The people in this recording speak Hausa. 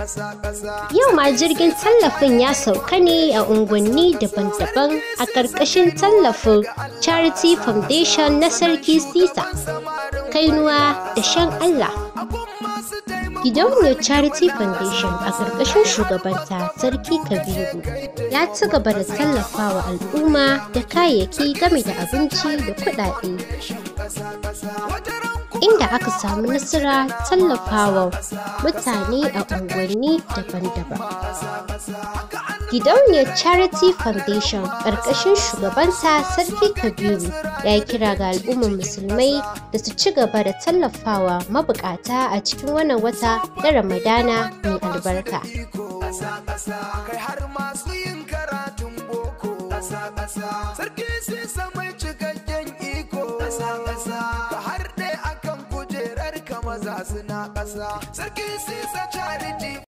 Yau ma jirgin tallafin ya sauka ne a unguwanni daban-daban a ƙarƙashin tallafin Charity Foundation na Sarki Sisa, Kainuwa da Shan Allah. Gidauniyar Charity Foundation a ƙarƙashin shugabanta Sarki Kabiru ya ci gaba da tallafawa al'umma da kayayyaki game da abinci da kuɗaɗe, inda aka samu nasara tallafawa mutane a unguwanni daban-daban. Gidauniyar Charity Foundation ƙarƙashin shugabanta Sarki Kabiru ya yi kira ga al'ummar musulmai da su ci gaba da tallafawa mabukata a cikin wannan wata na Ramadana mai albarka. Kai har masu yin karatun boko. Sarki Sisa mai cikakken iko. Ka har dai akan kujerar ka maza suna ƙasa. Sarki Sisa Charity.